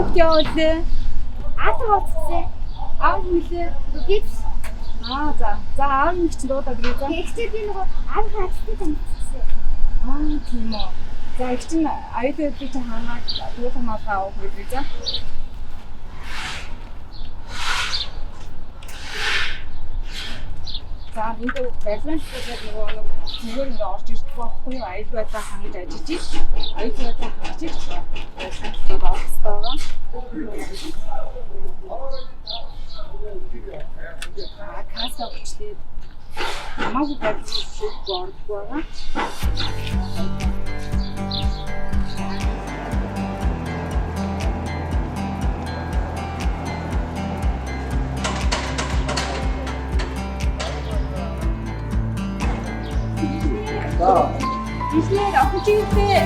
Хүүхд явуулээ. Аав ууцсан. Аав нэлээ. Гипс. Аа за. За аав нэг чинь дуудаад ирээ за. Тэгвэл би нөгөө аав хаацтай танилцсан. Аа тийм үү. За их чинь аюулгүй байдлыг чинь хангаад дуулах малгай авах хэрэгтэй за. За энд барилгын шүлгээр нөгөө нэг зүгээр ингээ орж ирдэг байхгүй юу? Аюулгүй байдлаа хангаж ажиллаж ич. Аюулгүй байдлаа хангаж ич. Барилгын шүлгээр орох хэрэгтэй байгаа. Аа касса хүчлээд хамаагүй барилгын шүлэг ордог байгаа. Бичлэр охин чигтэй.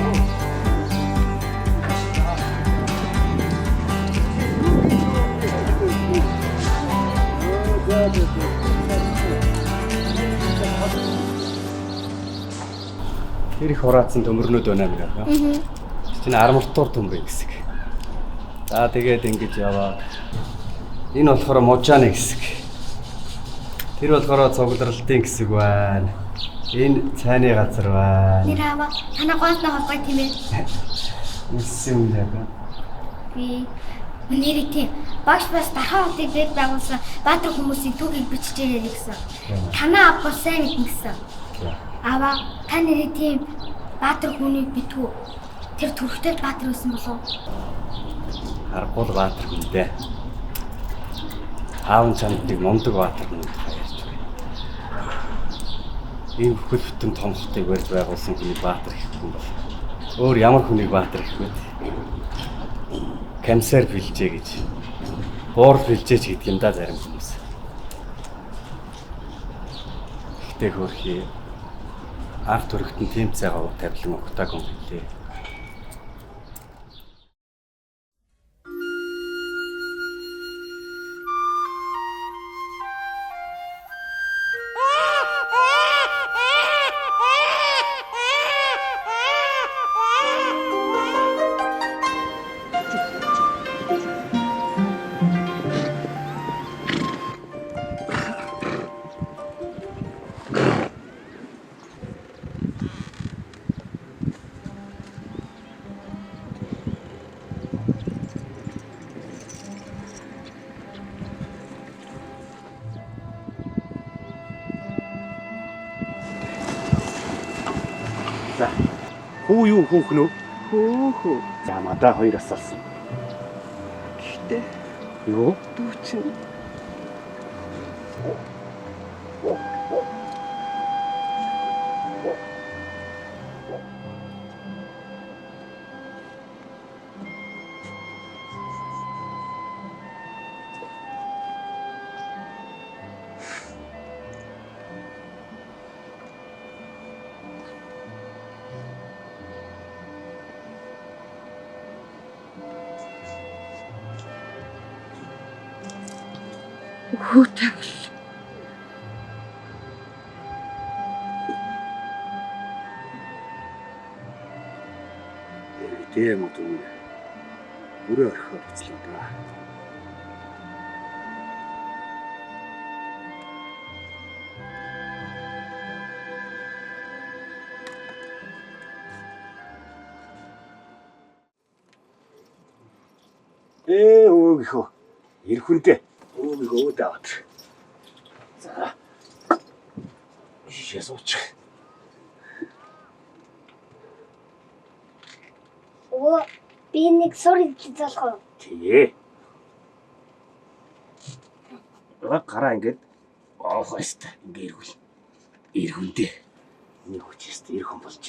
Тэр их хураацсан төмөрнүүд байна мэн аа. Чинь армартуур төмөр хэсэг. За тэгээд ингэж яваад энэ болохоор мужааны хэсэг. Тэр болохоор цугларалтын хэсэг байна. Энэ цайны газар байна. Нэр аваа. Танаа гоолной холбоо тийм ээ. Ниссэн юм яг. Би нэрээ тийм. Багш бас дархан хотыг бэд байгуулсан баатар хүмүүсийн түүхийг биччихээрэй гэсэн. Танаа ав бол сайн мэднэ гэсэн. Аваа та нэрээ тийм баатар хүнийг битгүү. Тэр төрхтэй баатар байсан болов уу? Харгуул баатар хүн дээ. Аав нь чамд нэг мундаг баатар хүн тухай ярьж байна. Ийм бүхэл бүтэн том хотыг барьж байгуулсан хүний баатар гэх юм бол өөр ямар хүнийг баатар гэх вэ? Комиссар билжээ гэж. Буурал билжээ ч гэдэг юм да зарим хүмүүс. Гэхдээ хөөрхий анх төрөгтөн тийм цайгаа тавилан ухтаагүй юм билээ. За. Хүү юу хүүхэн үү? Хөө хөө. За мадаа хоёр асуулсан. Гэхдээ Юу? дүү чинь хүү тавил. Тийм үү дүү. Өрөө орхиод буцлаа да. Ээ өвөөгийнхөө ирхүндээ өвөөгийнхөө өөд аваад. За. Шишээ суучих. Өө би нэг сур идэж болох уу? Тий. Гараа ингээд оох байст. Ингээ эргүүл. Эргүндээ. Нэг хүч яст эр хүн болж.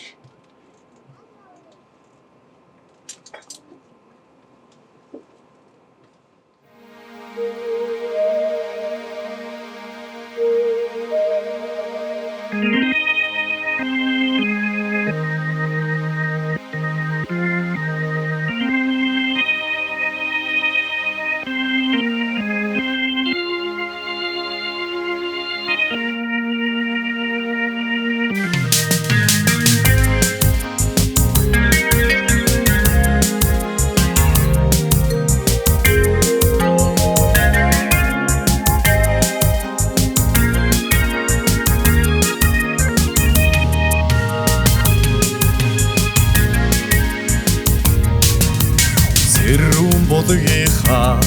хотынхаа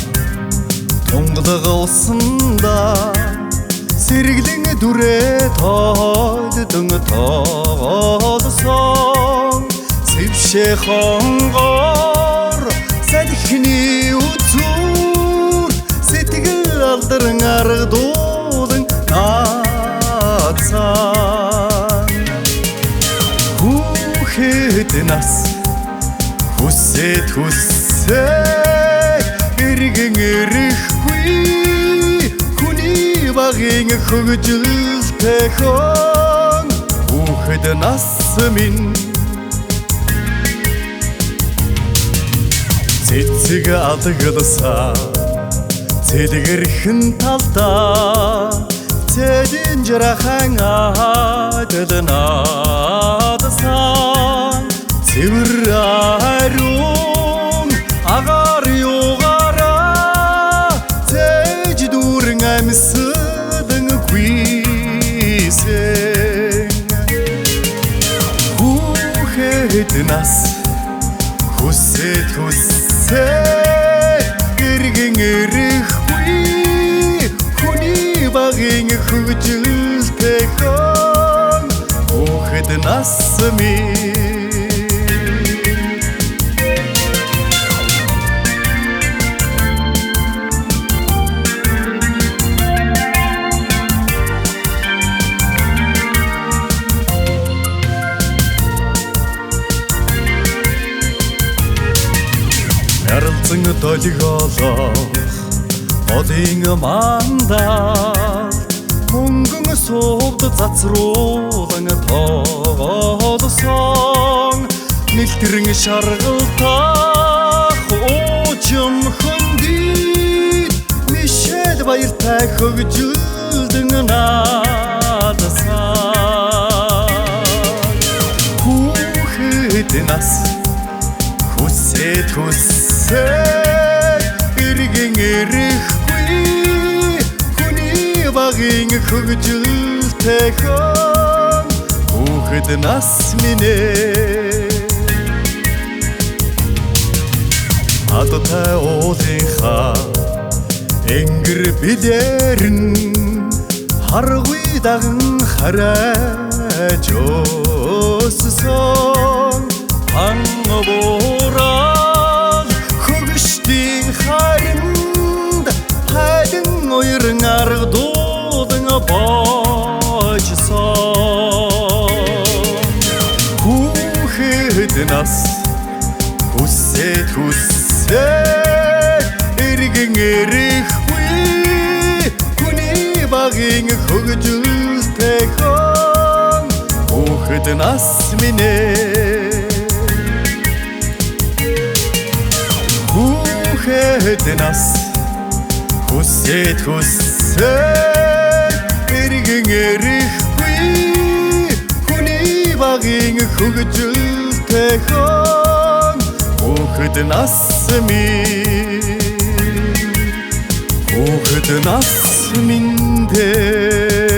тунгалаг усанда сэргэлэн дүрээ тоодон тоолсон сэвшээ хонгор салхины үзүүр сэтгэл алдран арга дуулан наацсан хүүхэд нас хүсээд хүсээд эргэн ирэхгүй хүний багийн хөгжилтэй хон хүүхэд нас минь цэцэг алгалсаа цэлгэрхэн талдаа цэдэн жархан адил наадсан цэвэр ариун агаар югаараа цээж дүүрэн амьсгалан гүйсэн хүүхэд нас хүсээд хүсээд эргэн ирэхгүй хүний багийн хөгжилтэй хон хүүхэд нас минь. Яралцан долгиолох голын мандал мөнгөн сувд цацруулан тоолсон нэлтрэн шаргалтах уужим хөндид Мишель баяртай хөгжилдэн наадсан хүүхэд нас хүсээд хүсээд эргэн ирэхгүй хүний багийн хөгжилтэй хон хүүхэд нас минь ээ. Адтай уулынхаа энгэр билэр нь харгуй даган харайж өссөн хан буурал хөгшдийн харинд хайлан уяран арга дуулан боожсон хүүхэд нас хүсээд хүсээд эргэн ирэхгүй хүний багийн хөгжилтэй хон хүүхэд нас минь ээ. Хүүхэд нас хүсээд хүсээд эргэн ирэхгүй хүний багийн хөгжилтэй хон хүүхэд нас минь хүүхэд нас минь дээ.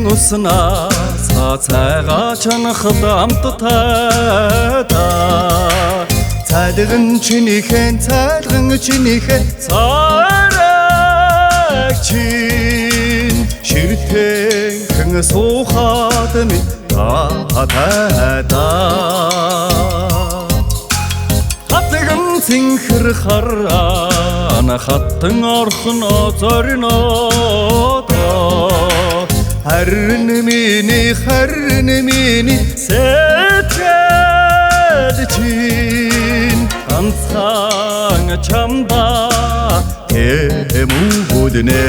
Уснаас цайгаа чанахад амттай та цайлган чинийхэн цайлган чинийхэн царайг чинь ширтэнхэн суухад минь таатай та хатган цэнхэр хараа хаттан орхоно зорино. Харин миний, харин миний сэтгэл чинь ганцхан чамда тэмүүднэ.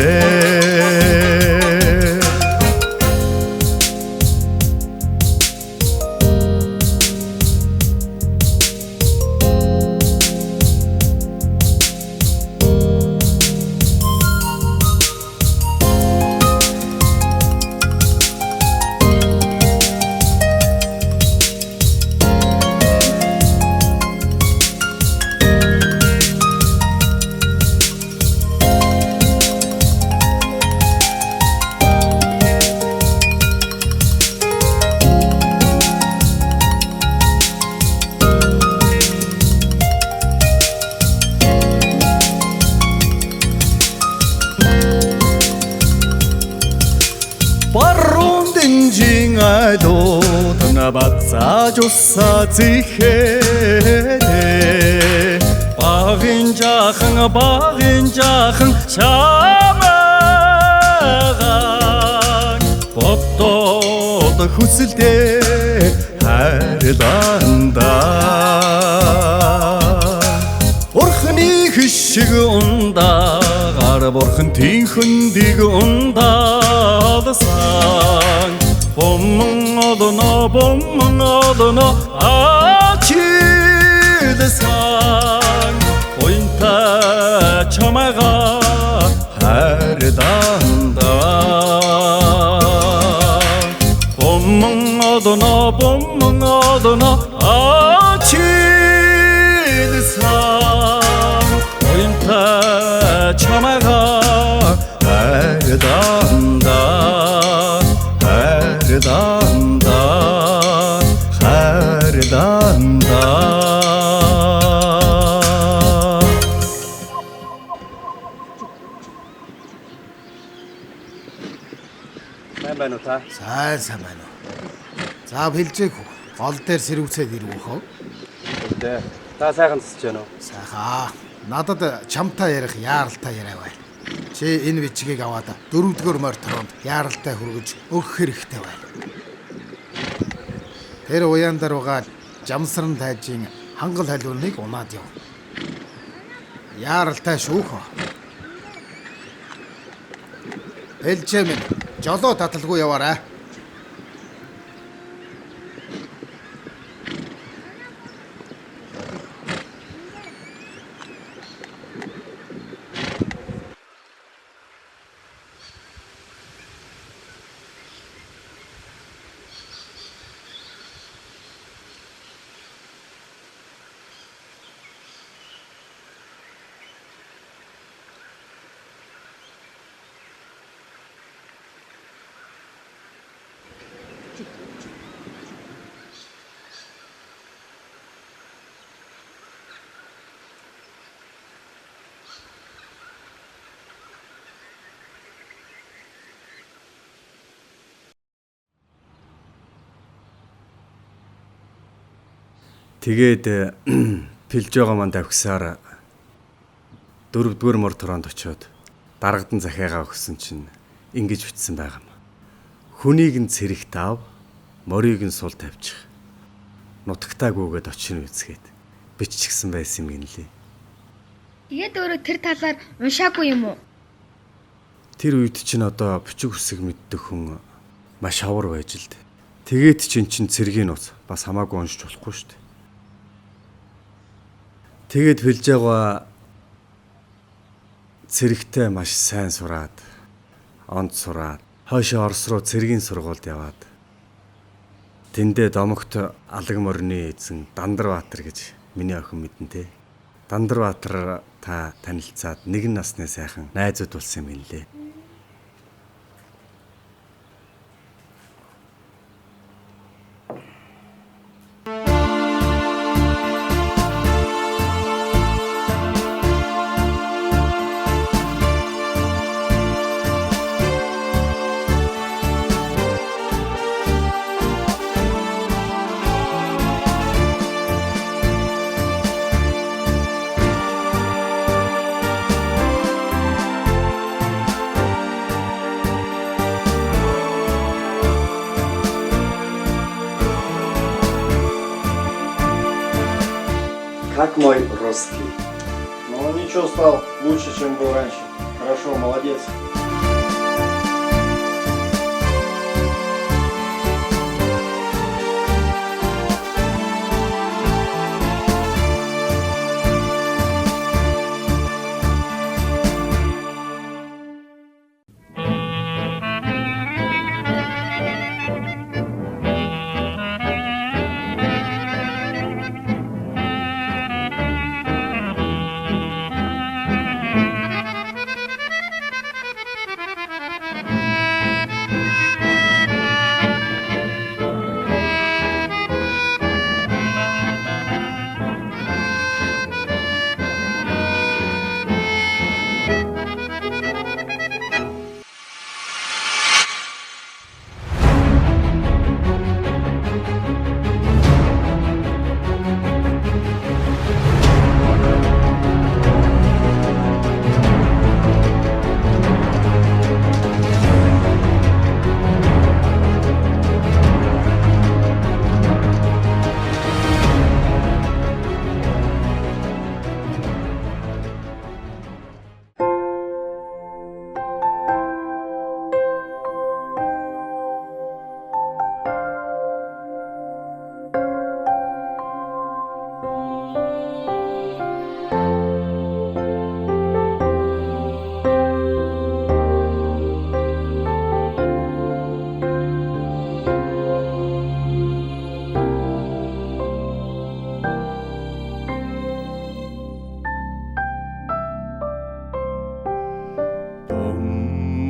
Баруун дэнжин айлууд бацааж усаа зэхээ. Багын жаахан, багын жаахан чамаагаа бодоод хүсэлдээ хайрлаанда. Бурхны хишиг ундаагаар бурхан тэнхэндийг ундаалсан. Бомон олно, бомон олно ачилсан. Уянтай чамайгаа хайрлаанда. Бомон олно, бомон олно ачилсан. Уянтай чамайгаа хайрлаанда, хайрлаанда, хайрлаанда. Сайн байна уу та? Сайн сайн байна уу. За бэлжээх үү. Гол дээр сэрүүцээд ирвэх үү? Тэ. Та сайхан засаж байна уу? Сайхаа. Надад чамтай ярих яаралтай яриа байна. Чи энэ бичгийг аваад дөрөвдүгээр морь тороонд яаралтай хүргэж өгөх хэрэгтэй байна. Тэр уяан дээр байгаа жамсран тайжийн хангал халиуныг унаад яв. Яаралтай шүүх. Бэлжээ минь жолоо таталгүй яваарай. Тэгээд Пилжоогоо манд авхисаар дөрөвдүгээр мор тороонд очиод даргадан захиагаа өгсөн чинь ингэж бичсэн байгаа юм. Хүнийг нь цэрэгт ав, морийг нь сул тавьчих. Нутагтаагүйгээд очин үзгээд биччихсэн байсан юм гинлээ. Тэгээд өөрөө тэр талаар уншаагүй юм уу? Тэр үед чинь одоо бичиг үсэг мэддэг хүн маш ховор байж л дээ. Тэгээд чинь цэргийн нууц бас хамаагүй уншиж болохгүй шүү дээ. Тэгээд Пилжоогоо цэрэгтэй маш сайн сураад, онд сураад, хойшоо Орос руу цэргийн сургуульд яваад тэндээ домогт алаг морины эзэн Дандарбаатар гэж миний охин мэднэ те. Дандарбаатар та танилцаад нэгэн насны сайхан найзууд болсон юм лээ. Как мой русский? Ну ничего, стал лучше, чем был раньше. Хорошо, молодец.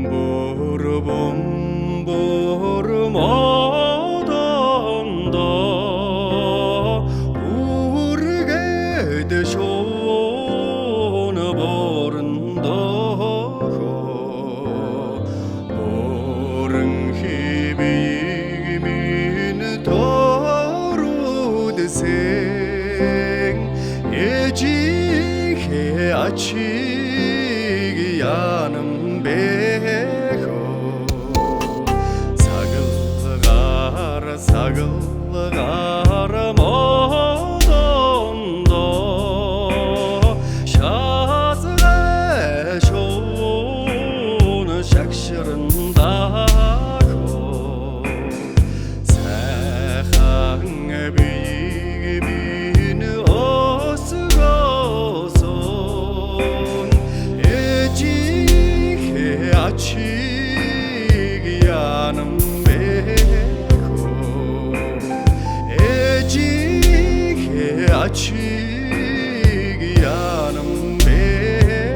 Бомбор бомбор модондо үргээд шон борондохо борон хибиг минь торудсэн ээжийнхээ ачиг янам бэхо сагалгаар сагалгаар модондо шазгай шон шагширндахо сайхан биеийг минь өсгөөсөн ээжийнхээ ачиг янам бэхо ээжийнхээ ачиг янам бэхо.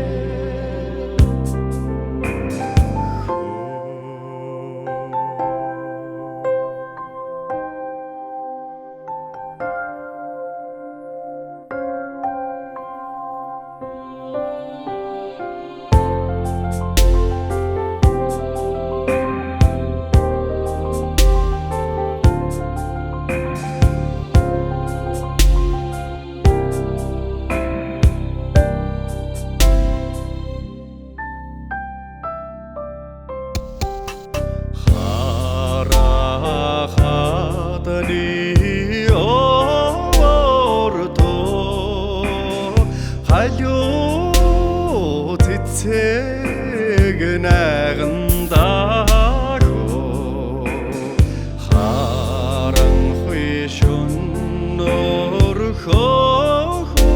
Харахадны ордоо халиу цэцэг найгандаго харанхуй шөнөөр хөхүүлсэн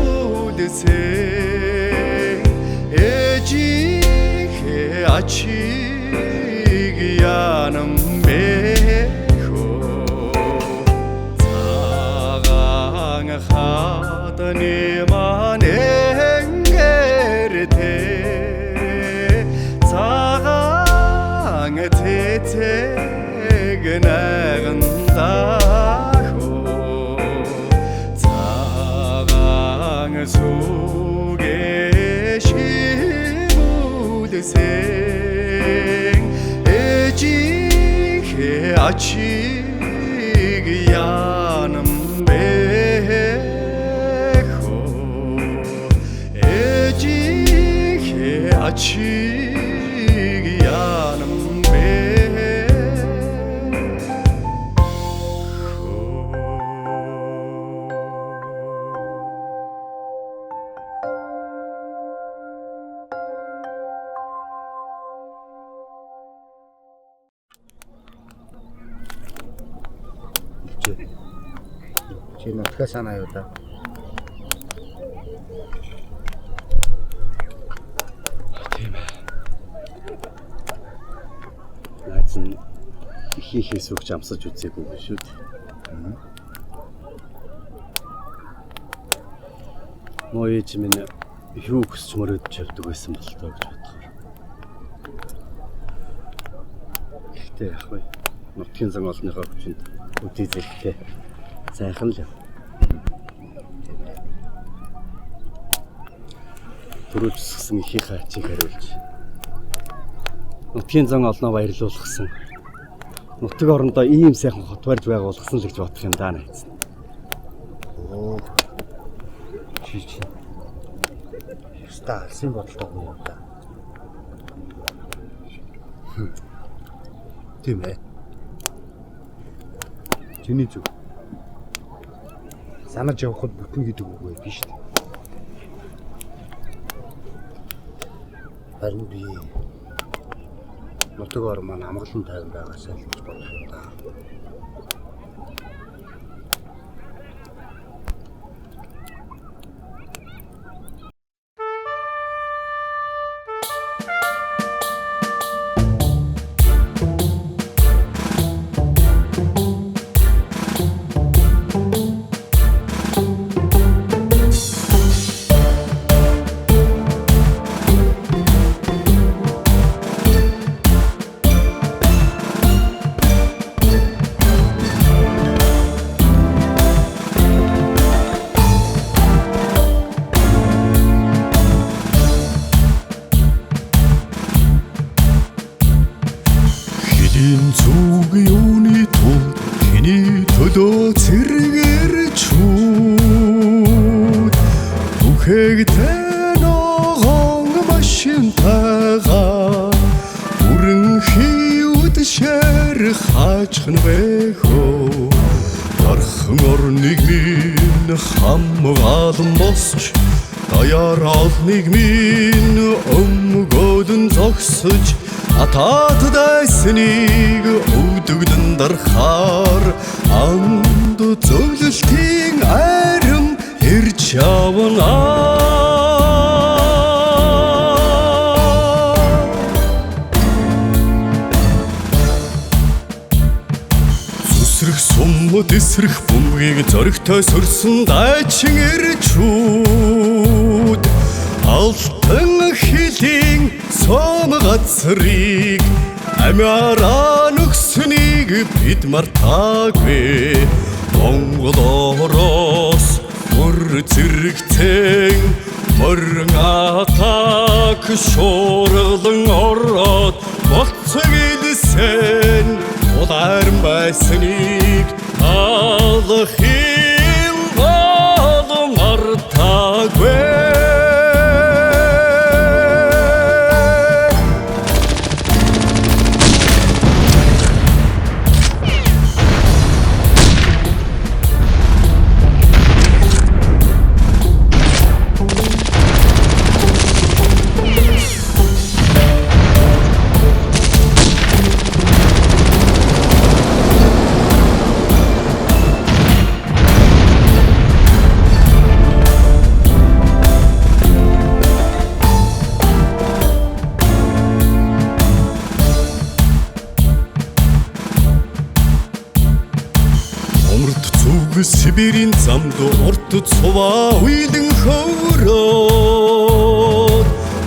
ээжийнхээ ачиг янам бэхо цагаан хадны маань өнгөртэй цагаан цэцэг найгандахо цагаан сүгэ шивүүлсэн ээжийнхээ ачиг янам бэхо ээжийнхээ ачиг янам бэхо. Чи нутгаа санаа юу да? Тийм ээ. Найз нь ихийнхээ сүгч амсаж үзээгүй шүү дээ. Муу ээж минь юу хүсч мөрөөдөж явдаг байсан болтоо гэж бодохоор. Гэхдээ яг вэ нутгийн зан олныхоо хүчинд өдий зэрэгтэй сайхан л юм. Төрүүлж өсгсөн эхийнхээ ачийг хариулж нутгийн зан олноо баярлуулсан. Нутаг орондоо ийм сайхан хот барьж байгуулсан л гэж бодох юм даа найз. Оо. Чи чи. Яста алсын бодолтой хүн юм да. Тийм ээ. Чиний зүг. Санаж явхад бүтэн гэдэг үг байдаг шүү дээ. Харин би нутаг ор маань амгалан тайван байгаасай л гэж бодох юм да. Хэлийн зүг юуны тулд хэний төлөө цэргэрчүүд Бүхэгдэн огон машинтайгаа бүрэн хийүд шэр хаачихна бэхөө. Дархан орныг минь хамгаалан босч даяар олныг минь өмгөөлөн зогсож атат дайсныг өвдөглөн дархаар анд зөвлөлтийн арим ирж явна. Зүсрэх сумд эсрэх бөмбөгийг зоригтой сөрсөн дайчин ирчүүд алтан хилийн сом газрыг амиараа нөхснийг бид мартаагүй. Монгол ороос мөр зэрэгцэн морин атак шуургалан ороод болцог илсэн улаарн байсныг алхин бол мартаагүй. Сибирийн замд урт цуваа уйлан хөврөөд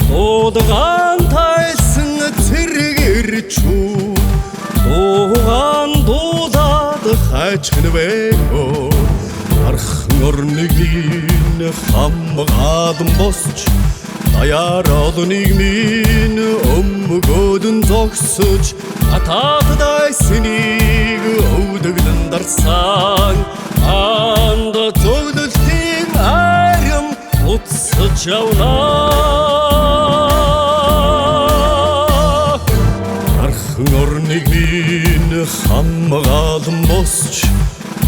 дуулгаан тайлсан цэрэг ирчүүд дуугаан дуулаад хайчихна бэхөө. Архан орныг минь хамгаалан босч даяар олныг минь өмгөөлөн зогсож атат дайсныг өвдөглөн дарсан анд зөвлөлтийн арим утсаж явна. Архан орныг минь хамгаалан босч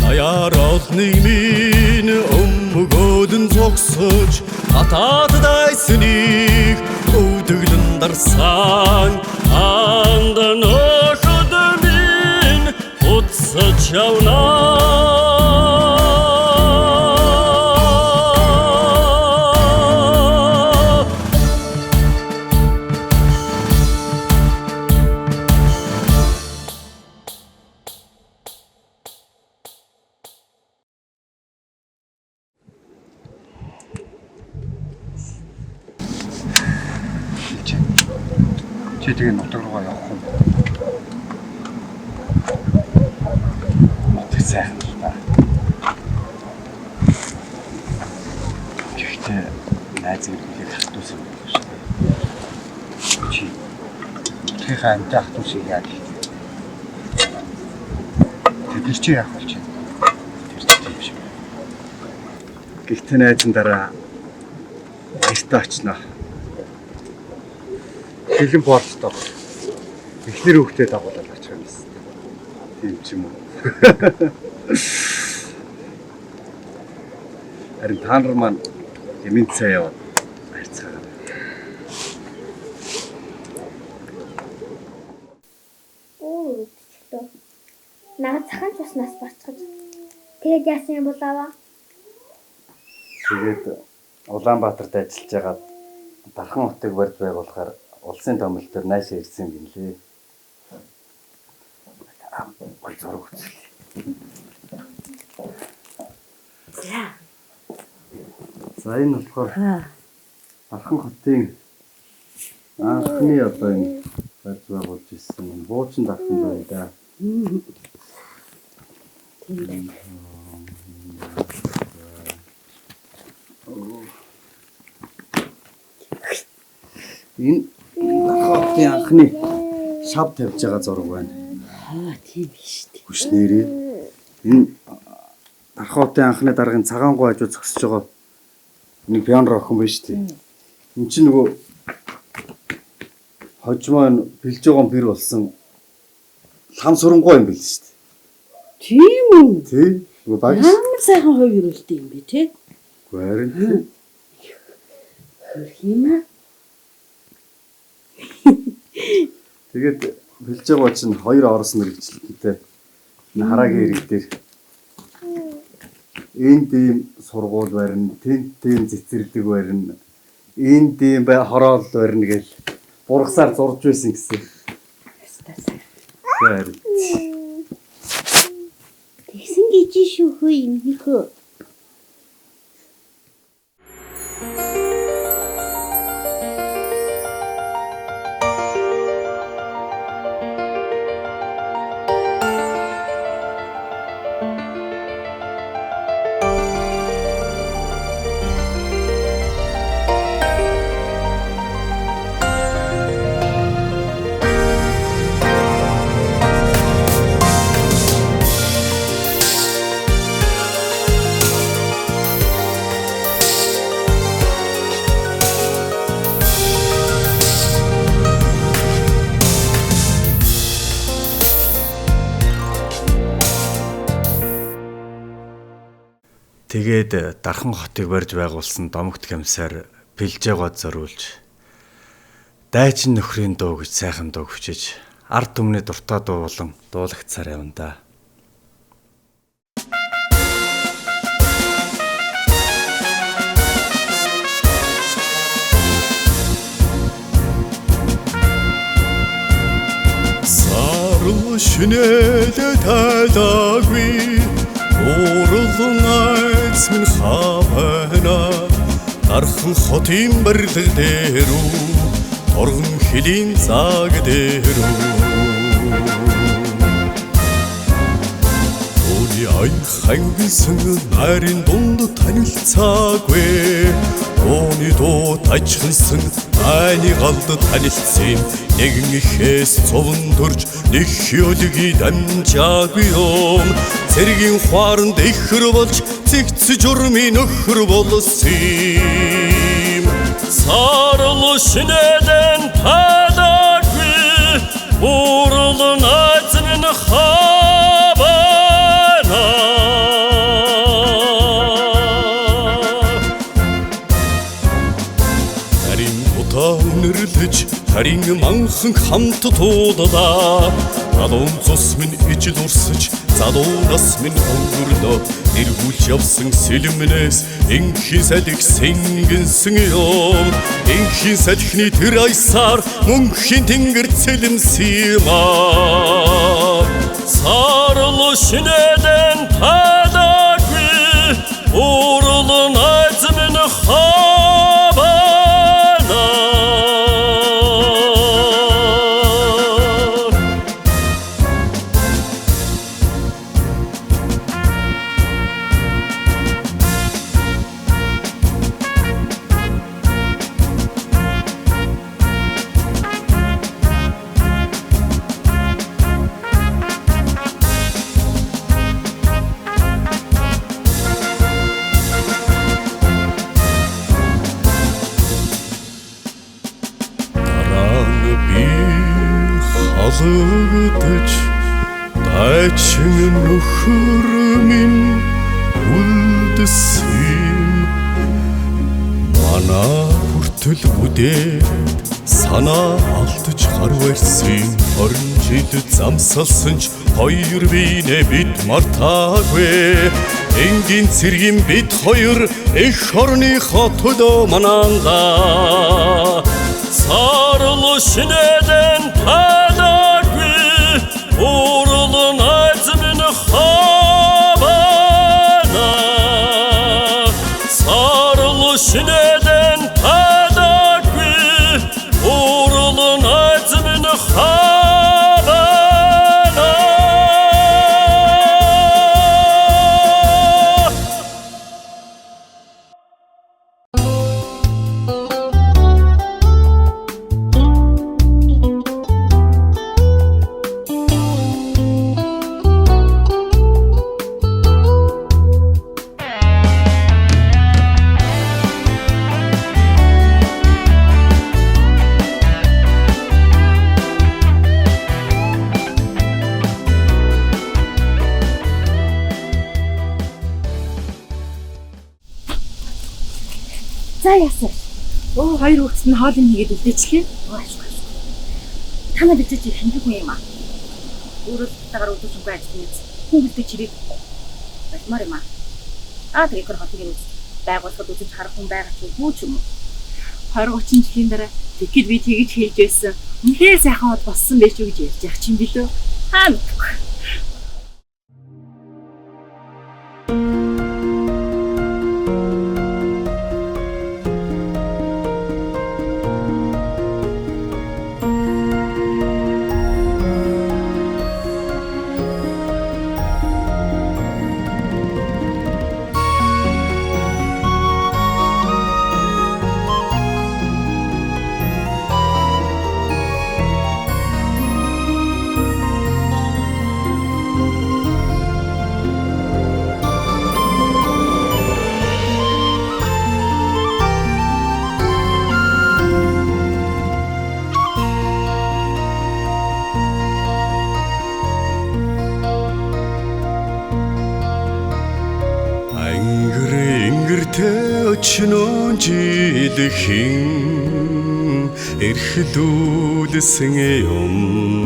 даяар олныг минь өмгөөлөн зогсож атат дайсныг өвдөглөн дарсан анд нөхөд минь утсаж явна. Чи тэгээ нутаг руугаа явах юм. Нутаг сайхан л да. Гэхдээ найз гэр бүлийг хатуусан юм байна шүү дээ. Чи нутгийнхаа амьтан хатуусыг яаж хийх вэ? Тэд нар чи яах болж байна? Тэр чи тийм шиг. Гэхдээ найзан дараа баяртай очно. Хилэн боолтоо. Эхнэр хүүхдээ дагуулад очих юм байна. Тийм ч юм уу. Харин та нар маань ямин цай яваад харьцаа. Оо өдөртөө. Нага цахан цуснаас барцгаж. Тэгээд яасан юм бол аваа? Тэгээд Улаанбаатарт ажиллаж байгаад Дархан хотыг барьж байгуулахаар улсын томил төр наашаа ирсэн юм лээ. Гой зураг үзлээ. За. За энэ болохоор Дархан хотын анхны одоо энэ барьж байгуулж ирсэн энэ буучин дархан байна да. Тийм. Энэ Дархан хотын анхны шав тавьж байгаа зураг байна. Аа, тийм биш үү. Хүчнэрээ энэ Дархан хотын анхны даргын цагаан гоо хажуу зогсож байгаа нэг пианор охин байна шүү дээ. Энд чинь нөгөө хожмоо энэ бэлж байгаа бэр болсон лам сурангуй юм бэл шүү дээ. Тийм үү? Тий. Нөгөө багш. Ямар сайхан хувь ирүүлдэг юм бэ, те? Үгүй харин тий. Хөрх юм аа. Тэгээд бэлж байгаа чинь хоёр орос мэрэгчлэнтэй энэ хараагийн ирэг дээр энд ийм сургууль барина, тэнд тийм цэцэрлэг барина, энд ийм бай хороол барина гэл бургасаар зурж байсан гэсэн. Ястаа сайхан. Харин Тэгсэн гэж шүүхөө юмнийхөө. Тэгээд Дархан хотыг барьж байгуулсан Домогт комиссар Пилжээгод зориулж дайчин нөхрийн дуу гэж сайхан дуу хүчиж ард түмний дуртай дуу болон дуулагцаар явна да. Сарл шинэлээ тайлаагүй Уралан айц минь хавайна Дархан хотын барилга дээр үү Торгон хөлийн цаг дээр үү Үүний аян хангисан нарийн дунд танилцаагүй Үүний дуу тажхансан айны галд танилцсан Нэгэн ихээс цовн төрж нэг хөлгийг дамжаагүй юм Цэргийн хуаранд ихэр болж зэгц журмын нөхөр болсон юм Сарл шинэлэн талаагүй Урал найз минь хавана. Харин удаа үнэрлэж харин манхан хамт туулаа Залуун цус минь ижил урсаж залуунаас минь өнгөрлөө Нэргүүлж явсан сэлмнээс энхийн салхи сэнгэнсэн юм Энхийн салхины тэр аясаар мөнхийн тэнгэр цэлмсэн юм аа Сарл шинэлэн талаагүй Урал найз минь хавана. алдаж дайчин нөхөр минь үлдсэн. Манай хүртэл үдээд санаа алдаж гар барьсан. 20 жил замсалсан ч хоёр биенээ бид мартаагүй. Энгийн цэргийн бид хоёр эх орныхоо төлөө манаанлаа. Сарл шинэлэн талаагүй, урал найз минь хавана. Сарл шинэлэн талаагүй, урал найз минь хавана. За яасан. Өө хоёр хүүхэд нь хоол юм хийгээд үлдээчлээ. Өө ашгүй. Та нар бичиж хэмжих хүн юм аа. Өөрөө тагаар өдөржингөө ажиллана биз. Хүн үлдээч хэрэг болмоор юм аа. Аа тэгээ хотыг юм байгуулахад үзэж харах хүн байгаа ч үгүй ч юм уу. 20 30 жилийн дараа тэгэхэд би тэгж хэлж байсан. Үнэхээр сайхан хот болсон байж үү гэж ярьж явах чинь билүү. Аа мэдгүй. Өчнөн жилхэн эрхлүүлсэн юм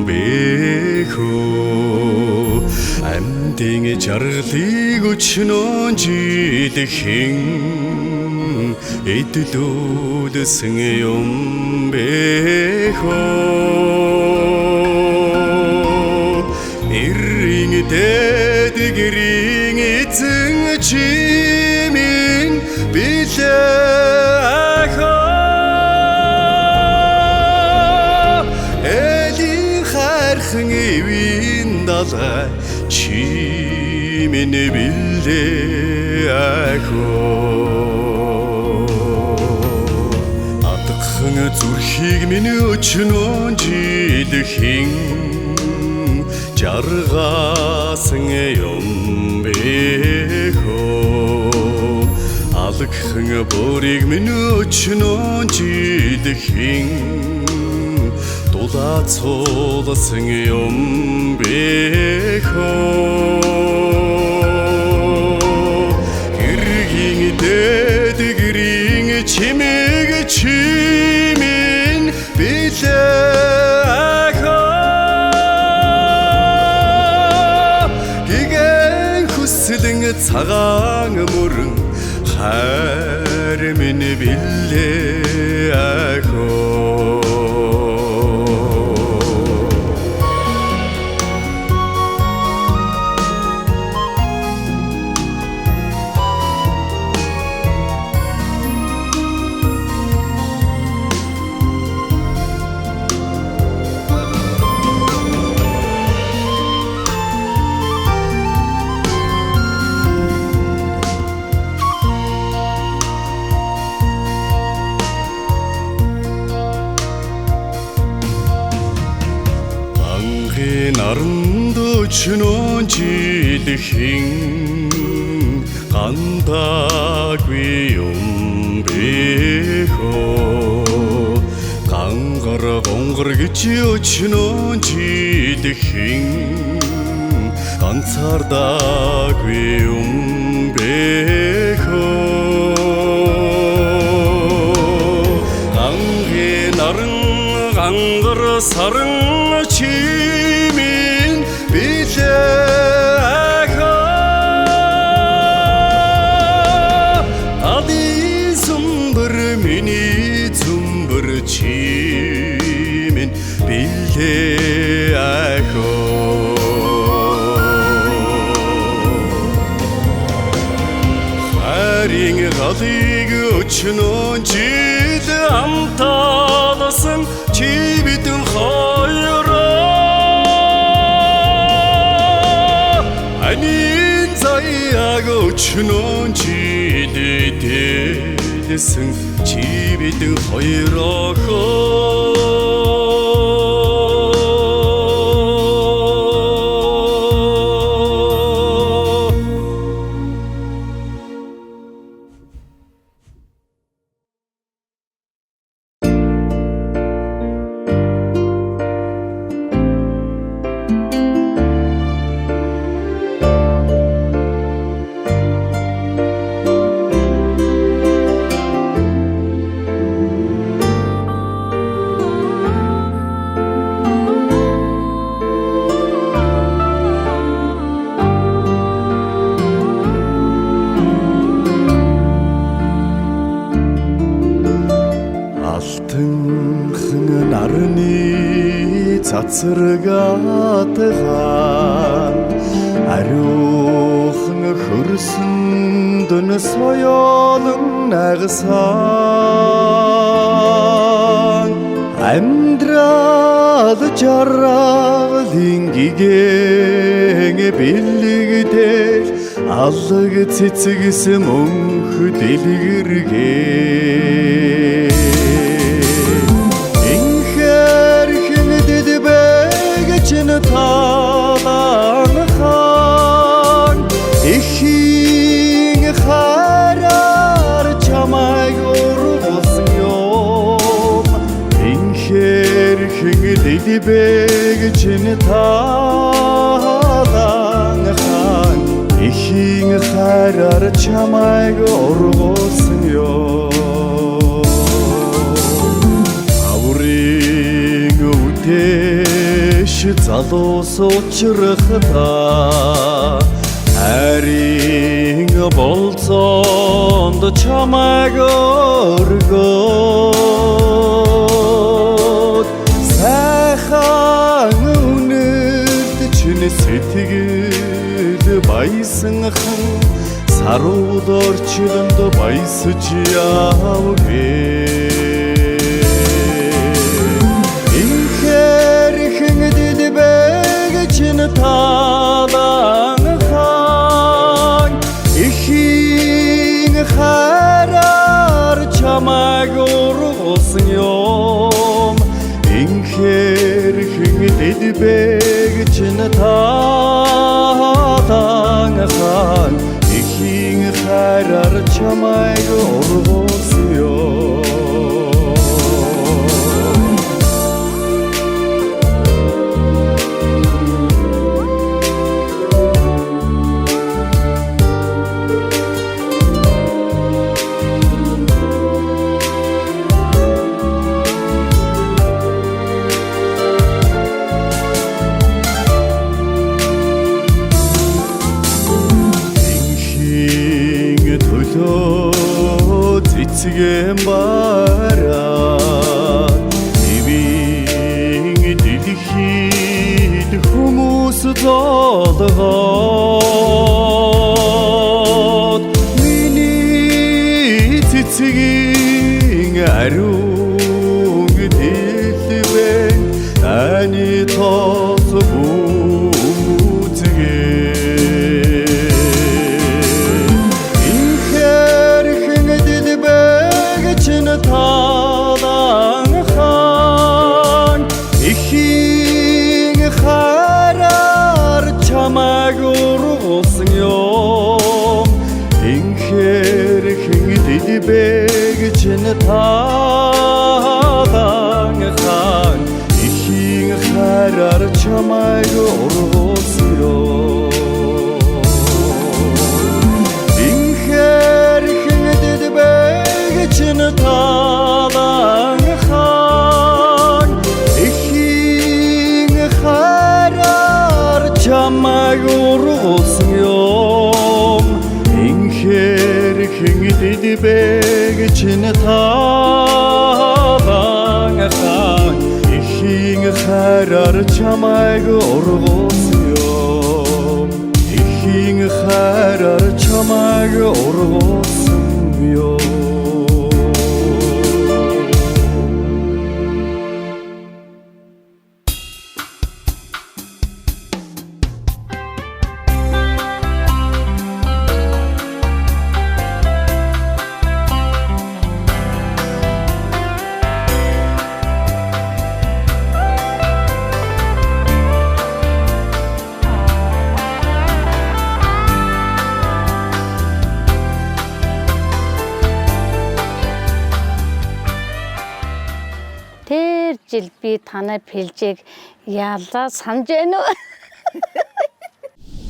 бэ хөө. Амьдын жаргалыг өчнөн жилхэн эдлүүлсэн юм бэ хөө. Эрийн дэд гэрийн эзэн чимин билээ хөө. Элийн хайрхан эвийн далай чимин билээ хөө. Адагхан зүрхийг минь өчнөн жилхэн жаргасан юм бэ хөө. Алгхан бүрийг минь өчнөн жилхэн дулаацуулсан юм бэ хөө. Хэргийн дэд гэрийн чимэг чимэн билээ хөө. Гигэн хүслэн цагаан мөрөн хайр минь билээ хөө. Наранд өчнөн жилхэн гандаагүй юм бэ хөө. Гангар Гонгор гэж өчнөн жилхэн ганцаардаагүй юм бэ хөө. Гангийн наран гангар саран чимин билээ. Чимин билээ ахоо. Харин галыг өчнөн жил амталсан чи бидэн хоёроо. Анин заяаг өчнөн жил дэлсэн чи бидэн хоёроо. Алтанхан нарны цацрагатхан ариухан хөрсөнд нь соёолон агсан амьдрал жаргалын гигэн бэлэгдэл алаг цэцгсэн мөнх дэлгэргээ. Чин таалан хаан эхийн хайраар чамайг ургуулсан юм. Инхэрхэн дэлбэг чин таалан хаан эхийн хайраар чамайг ургуулсан юм. Аврын үдээ залуус учрахта хайрын болцоонд чамайг өргөөд сайхан үнэлт чинь сэтгэл баясан хан саруул орчлонд баясаж явгээ. Чин таалан хаан эхийн хайраар чамайг ургуулсан юм. Инхэрхэн дэлбэг чин таалан хаан эхийн хайраар чамайг ургуулсан юм. Цэцгэн бараа ивийн дэлхийд хүмүүс золгоод миний цэцгийн ариун дэлбэн таны тоос бүцгээ. Таалан хаан эхийн хайраар чамайг ургуулсан юм. Инхэрхэн дэлбэг чин таалан хаан чамайг ургуулсан юм. Инхээр хиндэд бэг чин талан хаан эхийн хайраар чамайг ургуулсан юм. Инхээр хиндэд бэг чин талан хаан эхийн хайраар чамайг ургуулсан юм. Эхийн хайраар чамайг ургуулсан юм. Тэр жил би танай пэлжээг ялаа санаж байна уу?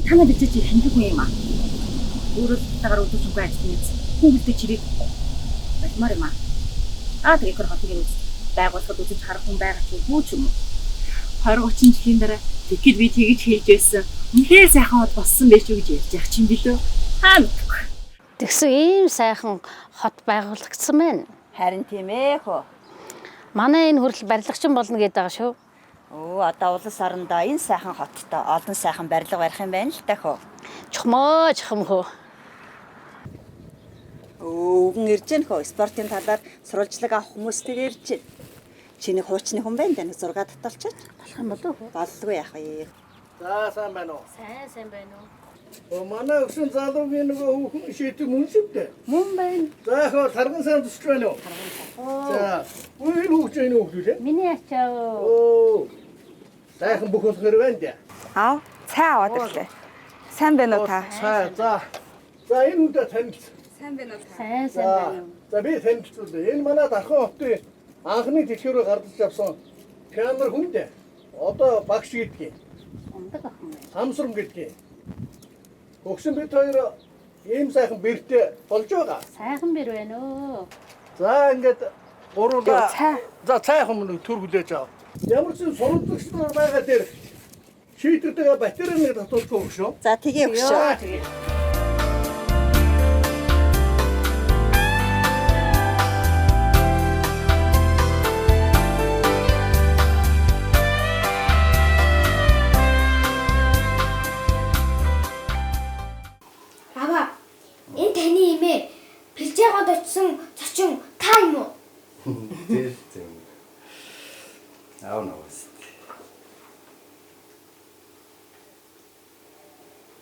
Танаа бэлдэж чи хиндэг хүн юм аа. Өөрөө л тагаар өдөржингөө ажиллана биз. Хүн бэлдэж чирээд болмоор юм аа. Аа тэгээ хөр хотыг үз. Байгууллагад үзэж харах хүн байгаа ч үгүй ч юм уу. 20 30 жилийн дараа тэгэхэд би тэгж хэлж байсан. Үнэхээр сайхан хот болсон байж үү гэж ярьж явах чинь билүү. Хаа мэдгүй. Тэгсэн ийм сайхан хот байгуулагдсан байна. Харин тийм ээ хөө. Манай энэ хүртэл барилгачин болно гэдэг байгаа шүү. Өө одоо улс орондоо энэ сайхан хоттой олон сайхан барилга барих юм байна л та хөө. Чухмаа чухам хөө. Өө үгэн ирж гэн хөө. Спортын талаар сурвалжлаг авах хүмүүстэйг ирж гэн. Чиний хуучны хүн байна да нэг 6 таталчаач. Болох юм болов уу? Боллгүй яах вэ? За сайн байна уу? Сайн сайн байна уу? Манай өгсөн залуугийн нөгөө хүүхэн шийдэг мөн шүү дээ. Мөн байна. За яхаа тарган сайн тусч байна уу? За үгүй энэ хүүхд энэ хүүхд үү? Миний ачаа. Оо. Сайхан бүх болохоор байна дээ. Аав, цай аваад ирлээ. Сайн байна уу та? Цай за. За энэ үедээ танилцсан. Сайн байна уу та? Сайн сайн байна уу? За би танилцуулъя. Энэ манай Дархан хотын анхны дэлхий рүү гардаж авсан пианер хүн дээ. Одоо багш гэдгийг. Ундаг охин байна. Самсрам гэдгийг. Өгсөн бид хоёр ийм сайхан бэртэй болж байгаа. Сайхан бэр байна өө. За ингээд гуруулаа. Цай. За цай хүмүүс төр хүлээж ав. Ямар ч юм сурвалжлагч нар байгаа дээр шийдвэртэйгээ батарейг татуулахгүй өгшөө. За тгий өгшөө. Аваа, энэ таны эмээ Пэлжээгод очисон зочин та юм уу? Тэр тийм. Аав наваас.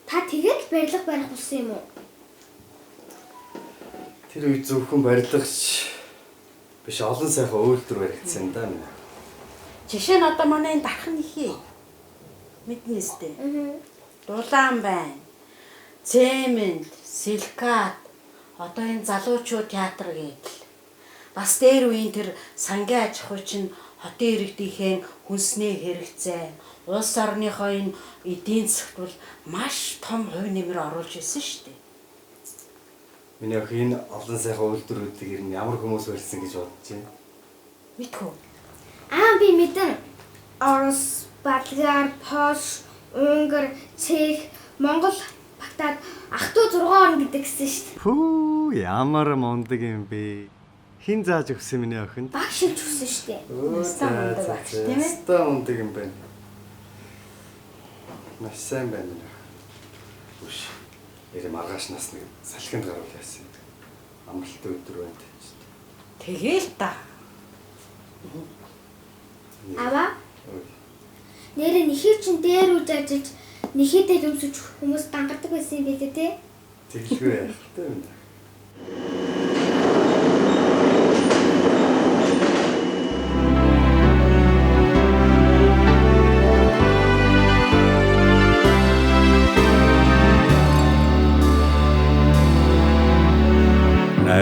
Та тэгээд л барилга барих болсон юм уу? Тэр үед зөвхөн барилгач биш олон сайхан үйлдвэр баригдсан да минь. Жишээ нь одоо манай энэ дархан ихээ. Мэднэ өстэй. Дулаан байна. Цемент, силикат, одоо энэ залуучууд театр гэдэл. Бас дээр үеийн тэр сангийн аж ахуй чинь хотын иргэдийнхээ хүнсний хэрэгцээ, улс орныхоо энэ эдийн засагт бол маш том хувь нэмэр оруулж ирсэн шүү дээ. Миний охин энэ олон сайхан үйлдвэрүүдийг ер нь ямар хүмүүс барьсан гэж бодож байна? Мэдхүү. Аа би мэдэн. Орос, Болгар, Польш, Унгар, Чех, Монгол багтаад ах トゥ 6 орн гэдэг гэсэн шүү дээ. Пүү ямар мундаг юм бэ? Хин зааж өгсөн миний охинд? Багш шилж өгсөн шүү дээ. Өстой мундаг багш, тийм ээ? Өстой мундаг юм байна. Маш сайн байна миний охин. Үш. Нэр маргааш нас нэг салхинд гарвал яасан юм. Амралтын өдөр байна гэж. Тэгээл та. Аваа. Нэрээ нэхий чин дээр үж ажиллаж нэхийдээ өмсөж хүмүүс дангардаг байсан юм билээ те. Тэгэлгүй яах вэ миний охин.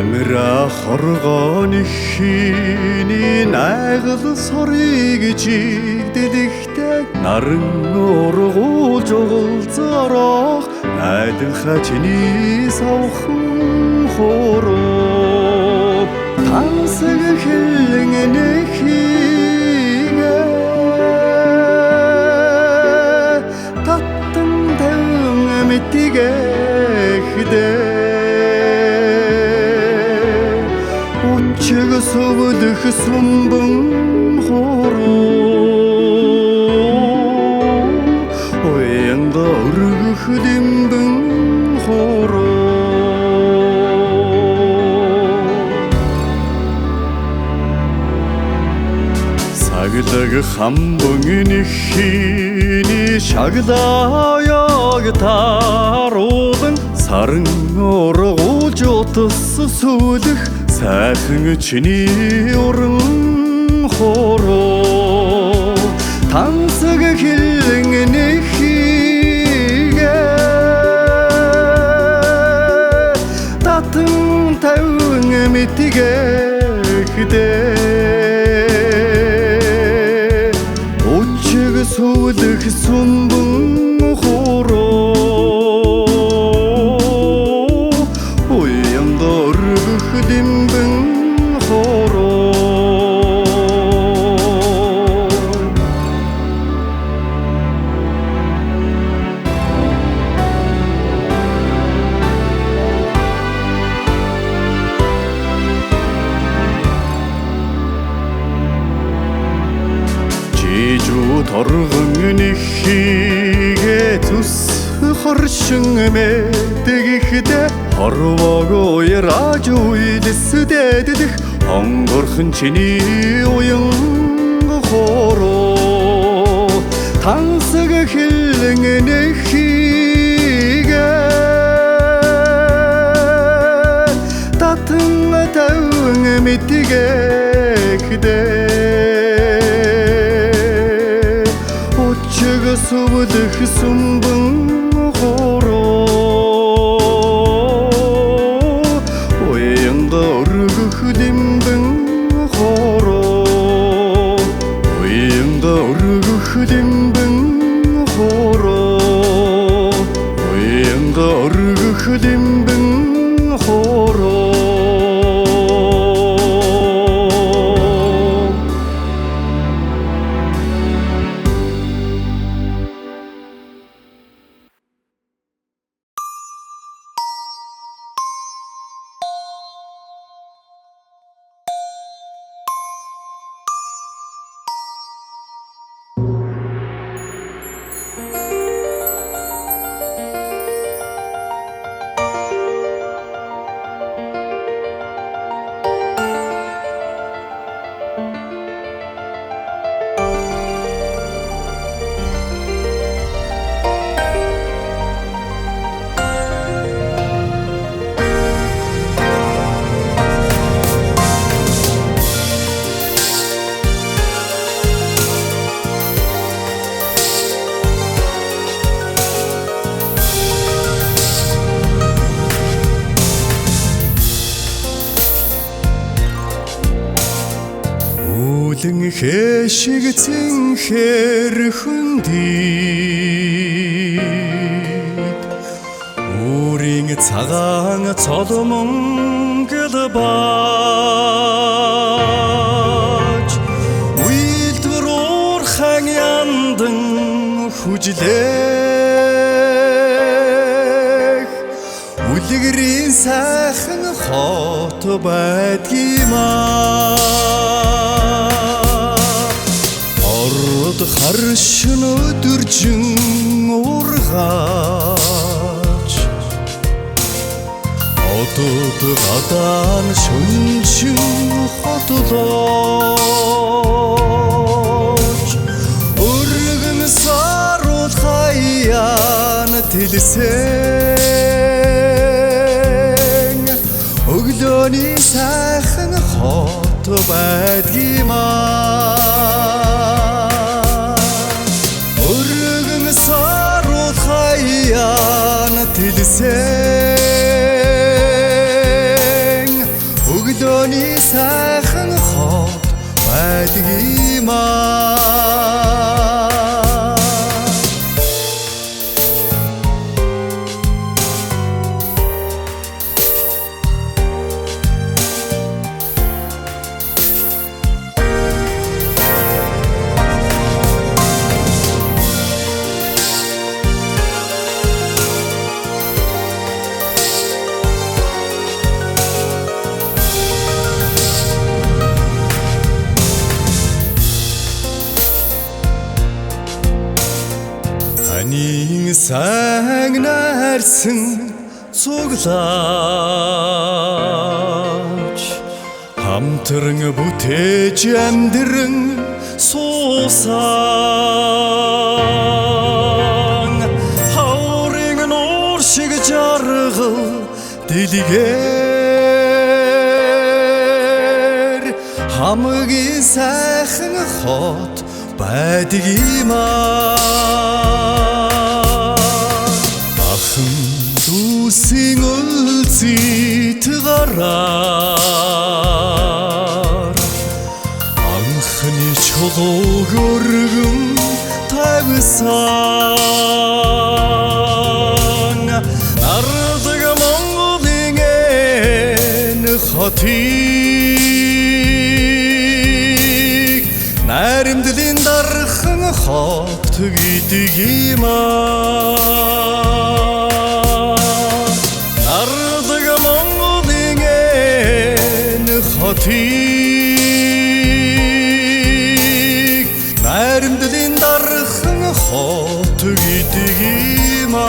Амира хоргоны хиний найгал сорыг чигдэлэгтэй наран ургуулж угалзорох найдынхаа чиний савхан хороо тансаг хэлэн нэхигэ татан тавин мэдгэхде Учиг сөвлөх сүмбэн хороо Уянга өргөх дэмбэн хороо Саглаг хамбын нэхиний шаглаяг тааруулан саран ургуулж утас сүлэх сайхан чиний уран хороо тансаг хэлэн нэхигэ татан тавин мэдгэхде учиг сүлэх сүмбэн хороо уянга өргөх дэмбэн хороо Жижүү торгон нэхигэ зүс хоршин мэдгэхде хорвог уярааж уйлсдэдэх онгорхон чиний уян хороо тансаг хэлэн нэхигэ татан тавин мэдгэхде Учиг сүвлэх сүмбэн хороо Уянга өргөх дэмбэн хороо Уянга өргөх дэмбэн хороо Уянга өргөх дэмбэн хороо Үлэн хэшиг цэнхэр хөндийд Үрийн цагаан цолмонгол бааж Үйлдвэр уурхан яндан хүжлэх Үлгэрийн сайхан хот байдгиймаа Орд харшин өдөржин ургаач Одод гадаан шүншин хотлооч Өргөн саруул хаяан тэлсэн Өглөөний сайхан хот байдгиймаа Өргөн саруул хаяан тэлсэн байдаг юм аа. Ханийн сайн найрсан цуглаач хамтран бүтээж амьдран суусан хаврын нуур шиг жаргал дэлгээр хамгийн сайхан хот байдаг юм аа. Ахан дүүсийн үлзийт гараар анхны чулууг өргөн тавьсан Нарлаг Монголын энэ хотыг наримдлын дархан хот гэдэг юм аа. Нарлаг Монголын энэ хотыг наримдлын дархан хот гэдэг юм аа.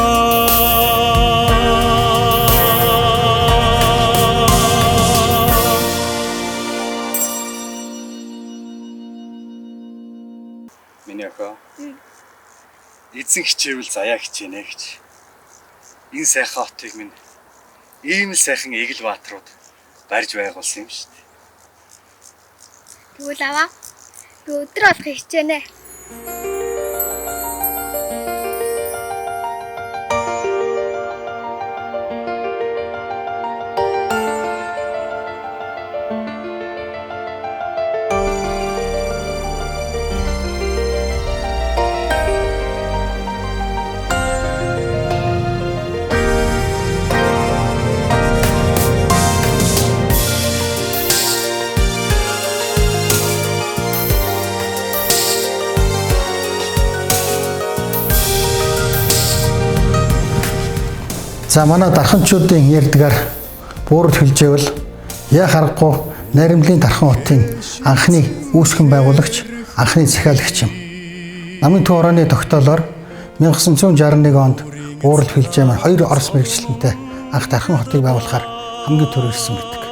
Миний охин. Эзэн хичээвэл заяа хичээнэ гэж. Энэ сайхан хотыг минь ийм л сайхан эгэл бааtruуд барьж байгуулсан юм шүү дээ. Тэгвэл аваа би өдөр болгон хичээнэ. За манай дарханчуудын ярьдгаар буурал хэлжээвэл яа харахгүй наримлын дархан хотын анхны үүсгэн байгуулагч, анхны захиалагч юм. Намын төв орооны тогтоолоор 1961 онд буурал хэлжээ маань хоёр орос мэргэжилтэнтэй анх дархан хотыг байгуулахаар хамгийн түрүү ирсэн байдаг.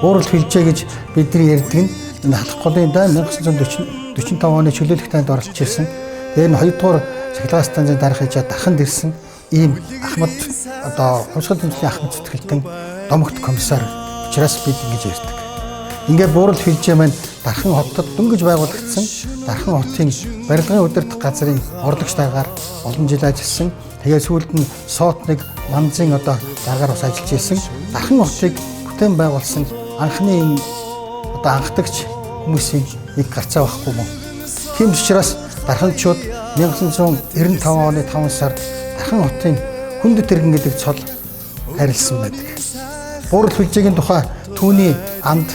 Буурал хэлжээ гэж бидний ярьдаг нь энэ Халах голын дайн 1945 оны чөлөөлөх танд оролцож ирсэн. Тэр нь хоёрдугаар цахилгаан станцын дарга хийж дарханд ирсэн ийм Ахмад одоо хувьсгал тэмцлийн ахмад зүтгэлтэн домогт комиссар учраас бид ингэж ярьдаг. Ингээд буурал хэлжээ маань Дархан хотод дөнгөж байгуулагдсан Дархан хотын барилгын удирдах газрын орлогч даргаар олон жил ажилласан. Тэгээд сүүлд нь Соотник Манзын одоо даргаар бас ажиллаж исэн. Дархан хотыг бүтээн байгуулсан анхны энэ одоо анхдагч хүмүүсийн нэг гарцаа байхгүй мөн. Тийм учраас дарханчууд 1995 оны 5 сард Дархан хотын хүндэт тэргэн гэдэг цол харилсан байдаг. Буурал хэлжээгийн тухай түүний анд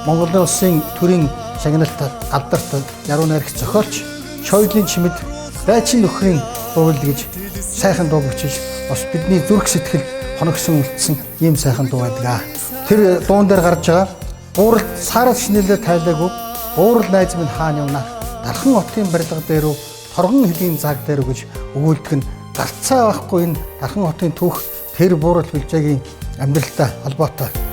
Монгол улсын төрийн шагналт алдарт яруу найрагч зохиолч Шойлын чимэд Дайчин нөхрийн дуул гэж сайхан дуу бичиж бас бидний зүрх сэтгэл хоногсон үлдсэн ийм сайхан дуу байдаг. Тэр дуун дээр гарч байгаа буурал саарал шинэлээ тайлаагүй буурал найз минь хаана явна Дархан хотын барилга дээр үү торгон хөлийн цаг дээр үү гэж өгүүлдэг нь гарцаа байхгүй энэ Дархан хотын түүх тэр буурал хэлжээгийн амьдралтай холбоотой.